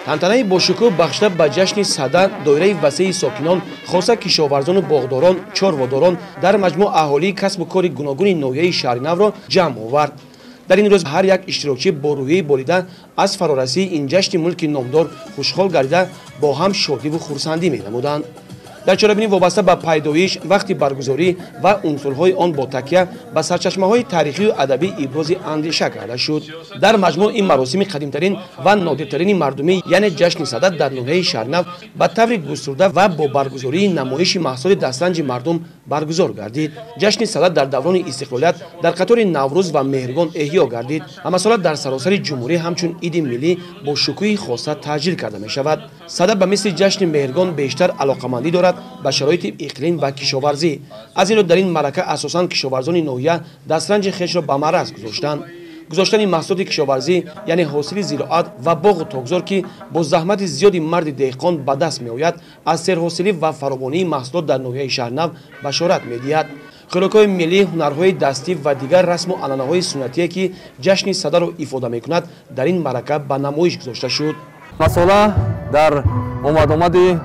Тантанаи бошукӯҳ бахшида ба ҷашни Сада доираи васеи сокинон, хоса кишоварзону боғдорон, чорводорон, дар маҷмӯъ аҳолии касбу кори гуногуни ноҳияи Шаҳринавро ҷамъ овард. Дар ин рӯз ҳар як иштирокчӣ бо рӯҳияи болида аз фарорасии ин ҷашни мулки номдор хушҳол гардида, бо ҳам шодиву хурсандӣ менамуданд. Дар чорабинӣ вобаста ба пайдоиш, вақти баргузорӣ ва унсурҳои он бо такя ба сарчашмаҳои таърихию адабӣ ибрози андеша карда шуд. Дар маҷмӯъ ин маросими қадимтарин ва нодиртарини мардумӣ, яъне ҷашни Сада дар ноҳияи Шаҳринав ба таври густурда ва бо баргузории намоиши маҳсули дастранҷи мардум баргузор гардид. Ҷашни Сада дар даврони истиқлолият дар қатори Наврӯз ва Меҳргон эҳё гардид. Ҳамасола дар саросари ҷумҳурӣ ҳамчун иди миллӣ бо шукӯҳи хоса таҷлил карда мешавад. Сада ба мисли ҷашни Меҳргон бештар алоқамандӣ дорад ба шароити иқлим ва кишоварзӣ. Аз ин рӯ дар ин маърака асосан кишоварзони ноҳия дастранҷи хешро ба маъраз гузоштанд. Гузоштани маҳсулоти кишоварзӣ, яъне ҳосили зироат ва боғу токзор, ки бо заҳмати зиёди марди деҳқон ба даст меояд, аз серҳосилӣ ва фаровонии маҳсулот дар ноҳияи Шаҳринав башорат медиҳад. Хӯрокҳои миллӣ, ҳунарҳои дастӣ ва дигар расму анъанаҳои суннатие, ки ҷашни Садаро ифода мекунад, дар ин маърака ба намоиш гузошта шуд. Масола дар омадомади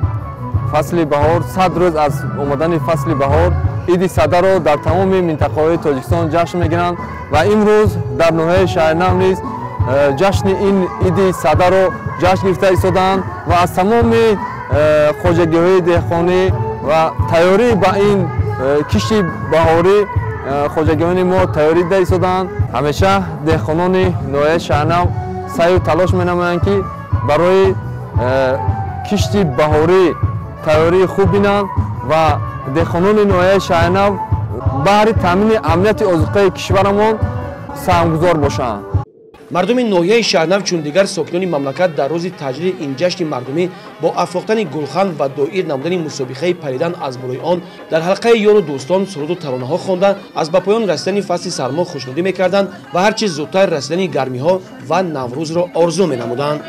фасли баҳор, 100 рӯз аз омадани фасли баҳор, иди Садаро дар тамоми минтақаҳои Тоҷикистон ҷашн мегиранд ва имрӯз дар ноҳияи Шаҳринав низ ҷашни ин иди Садаро ҷашн гирифта истодаанд ва аз тамоми хоҷагиҳои деҳқонӣ ва тайёрӣ ба ин кишти баҳорӣ хоҷагиҳои мо тайёрӣ дида истодаанд. Ҳамеша деҳқонони ноҳияи Шаҳринав саъю талош менамоянд, ки барои кишти баҳорӣ тайёрии хуб бинанд ва деҳқонони ноҳияи Шаҳринав баҳри таъмини амнияти озуқаи кишварамон саҳмгузор бошанд. Мардуми ноҳияи Шаҳринав чун дигар сокинони мамлакат дар рӯзи таҷлили ин ҷашни мардумӣ бо афрохтани гулхан ва доир намудани мусобиқаи паридан аз болои он дар ҳалқаи ёру дӯстон суруду таронаҳо хонда, аз ба поён расидани фасли сармо хушнудӣ мекарданд ва ҳарчи зудтар расидани гармиҳо ва Наврӯзро орзу менамуданд.